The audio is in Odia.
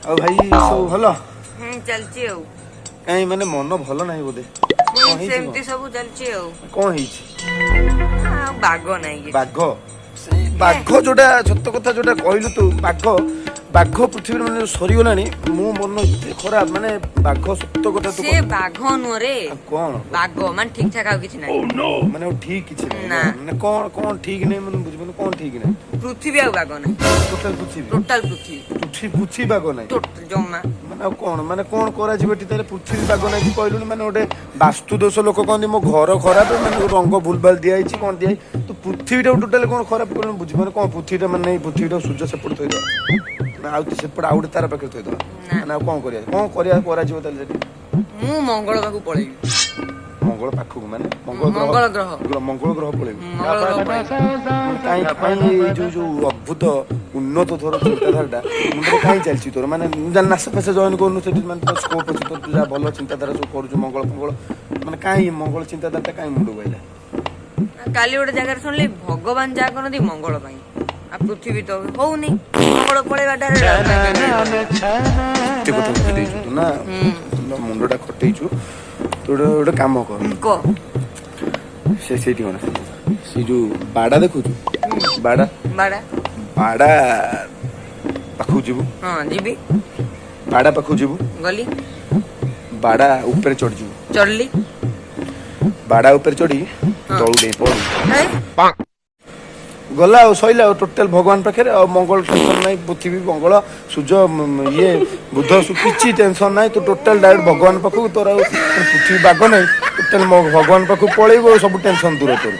ଆଉ ଭାଇ, ସବୁ ଭଲ? ହୁଁ, ଚାଲିଛି ଆଉ। କାଇଁ, ମାନେ ମନ ଭଲ ନାହିଁ ବୋଧେ? କଣ ହେଇଛି? ସେମିତି ସବୁ ଚାଲିଛି ଆଉ। କଣ ହେଇଛି? ଆଉ ବାଗ ନାହିଁ କିଛି। ବାଘ, ସେଇ ବାଘ ଯୋଉଟା, ସତ କଥା ଯୋଉଟା କହିଲୁ ତୁ, ବାଘ, ବାଘ ପୃଥିବୀରେ ମାନେ ସରିଗଲାଣି। ମୋ ମନ ଏତେ ଖରାପ, ମାନେ ବାଘ, ସତ କଥା ତୁ ସେ ବାଘ ନୁହଁ ରେ। ଆଉ କଣ? ବାଘ ମାନେ ଠିକ ଠାକ ଆଉ କିଛି ନାହିଁ। ମାନେ ଆଉ ଠିକ କିଛି ନାହିଁ? ନା। ମାନେ କଣ କଣ ଠିକ ନାହିଁ? ମାନେ ବୁଝିପାରୁନି, କଣ ଠିକ ନାହିଁ? ପୃଥିବୀ ଆଉ ବାଘ ନାହିଁ। ଟୋଟାଲ ପୃଥିବୀ? ଟୋଟାଲ ପୃଥିବୀ। ପୃଥିବୀ, ପୃଥିବୀ ବାଘ ନାହିଁ? ଟୋଟାଲ ଜମା। ମାନେ ଆଉ କଣ, ମାନେ କଣ କରାଯିବ ଏଠି ତାହେଲେ? ପୃଥିବୀ ବାଘ ନାହିଁ ତୁ କହିଲୁଣି, ମାନେ ଗୋଟେ ବାସ୍ତୁ ଦୋଷ ଲୋକ କହନ୍ତି, ମୋ ଘର ଖରାପ, ମାନେ ରଙ୍ଗ ଭୁଲଭାଲ ଦିଆହେଇଛି, କଣ ଦିଆହେଇଛି। ତ ପୃଥିବୀଟାକୁ ଟୋଟାଲି କଣ ଖରାପ କଲୁଣି? ବୁଝିପାରୁନି, କଣ ପୃଥିବୀଟା ମାନେ ପୃଥିବୀଟା ସୂର୍ଯ୍ୟ ସେପଟେ ଥୋଇଦବା ନା ଆଉ ସେପଟେ ଆଉ ଗୋଟେ ତାର ପାଖରେ ଥୋଇଦବା? ନା। ମାନେ ଆଉ କଣ କରିବା, କଣ କରିବା କରାଯିବ ତାହେଲେ ସେଠି? ମୁଁ ମଙ୍ଗଳ ପାଖକୁ ପଳେଇବି। ମଙ୍ଗଳ ପାଖକୁ ମାନେ ମଙ୍ଗଳ ଗ୍ରହ? ମଙ୍ଗଳ ଗ୍ରହ। ମଙ୍ଗଳ ଗ୍ରହ ପଳେଇବୁ? ମଙ୍ଗଳ ଗ୍ରହ ପଳେଇବି। ମାନେ କାଇଁ କାଇଁ ଏଇ ଯୋଉ ଯୋଉ ଅଦ୍ଭୁତ ଉନ୍ନତ ତୋର ଚିନ୍ତାଧାରାଟା ମୁଣ୍ଡରେ କାଇଁ ଚାଲିଛି ତୋର? ମାନେ ନାସା ଫାସା ଜଏନ୍ କରୁନୁ, ସେଠି ମାନେ ତୋର ସ୍କୋପ ଅଛି ତୋର, ତୁ ଯାହା ଭଲ ଚିନ୍ତାଧାରା ସବୁ କରୁଛୁ। ମଙ୍ଗଳ ଫଙ୍ଗଳ ମାନେ କାଇଁ ମଙ୍ଗଳ ଚିନ୍ତାଧାରାଟା କାଇଁ ମୁଣ୍ଡକୁ ଆଇଲା? କାଲି ଗୋଟେ ଜାଗାରେ ଶୁଣିଲି, ଭଗବାନ ଯାହା କରନ୍ତି ମଙ୍ଗଳ ପାଇଁ। ଆଉ ପୃଥିବୀ ତ ହଉନି, ମଙ୍ଗଳ ପଳେଇବା ଡାଇରେକ୍ଟ। ଏତେ କଥା ଭାବି ଦେଇଛୁ ତୁ ନା? ତୁ ମୁଣ୍ଡଟା ଖଟେଇଛୁ। ତୁ ଗୋଟେ ଗୋଟେ କାମ କର। କହ। ସେ ସେଇଠି କଣ, ସେ ଯୋଉ ବାଡା ଦେଖୁଛୁ, ବାଡା? ବାଡା। ବାଡା ପାଖକୁ ଯିବୁ। ହଁ, ଯିବି। ବାଡା ପାଖକୁ ଯିବୁ। ଗଲି। ବାଡା ଉପରେ ଚଢିଯିବୁ। ଚଢିଲି। ବାଡା ଉପରେ ଚଢିକି ତଳକୁ ଡେଇଁ ପଡୁ। ଏ? ଗଲା ଆଉ ସଇଲା ଆଉ, ଟୋଟାଲ ଭଗବାନ ପାଖରେ ଆଉ ମଙ୍ଗଳ ଟେନସନ ନାହିଁ। ପୃଥିବୀ, ମଙ୍ଗଳ, ସୂର୍ଯ୍ୟ, ଇଏ ବୁଧ, କିଛି ଟେନସନ ନାହିଁ। ତୁ ଟୋଟାଲ ଡାଇରେକ୍ଟ ଭଗବାନ ପାଖକୁ, ତୋର ଆଉ ପୃଥିବୀ ବାଗ ନାହିଁ। ଟୋଟାଲ ଭଗବାନ ପାଖକୁ ପଳେଇବୁ ଆଉ ସବୁ ଟେନସନ ଦୂର ତୋର।